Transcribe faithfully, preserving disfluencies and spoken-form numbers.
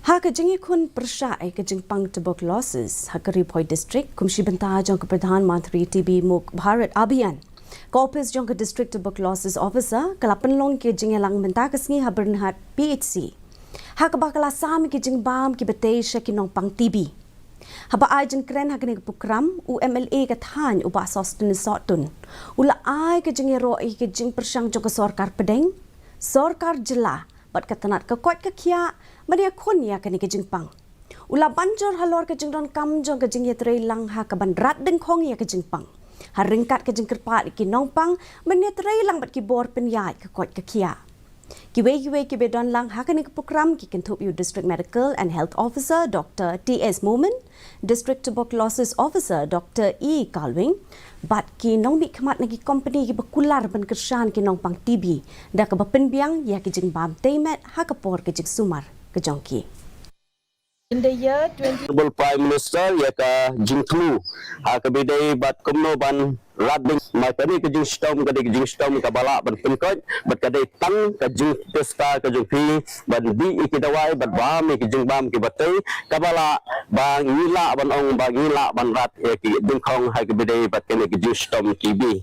Ha ka jingïakhun pyrshah ïa ka jingpang tuberculosis ha ka Ri Bhoi District, kum shi bynta jong ka Pradhan Mantri T B Mukt Bharat Abhiyan, ka ophis jong ka District Tuberculosis Officer ka la pynlong ïa ka jingïalang mynta ka sngi ha Byrnihat P H C, ha kaba ka la sam ïa ka jingbam kiba tei sha ki nongpang T B. Haba ai jingkren ha kane ka prokram, u M L A ka thaiñ u Bah Sosthenes Sohtun u la ai ka jingïaroh ïa ka jingpyrshang jong ka sorkar pdeng, sorkar jylla bad ka tnat ka koit ka khiah ban ïakhun ïa kane ka jingpang. U la ban jur halor ka jingdonkam jong ka jingïatreilang ha kaban rat dyngkhong ïa ka jingpang, ha ryngkat ka jingkyrpad ïa ki nongpang ban ïatreilang bad ki bor pynïaid ka koit ka khiah. Kiwei kiwei kiba don lang ha kane ka prokram ki kynthup ïa u District Medical and Health Officer Doctor T S Momin, District Tuberculosis Officer Doctor E Kalwing, bad ki nongmihkhmat na ki kompani kiba kular ban kyrshan ki nongpang T B da kaba pynbiang ïa ki jingbam tei met ha ka por ka jingsumar ka jong ki. In the year twenty Honorable Prime Minister ïa ka jingthmu ha kaba ïadei bad kumno ban rat ding, ma kane ka jingshitom ka dei ka jingshitom kaba lah ban pynkoit bad ka dei tang ka jingtest ka jong phi ban dih ïa ki dawai bad bam ïa ki jingbam kiba tei, kaba lah ba ngi lah ban ong ba ngi lah ban rat ïa ki dyngkhong ha kaba ïadei bad kane ka jingshitom T B.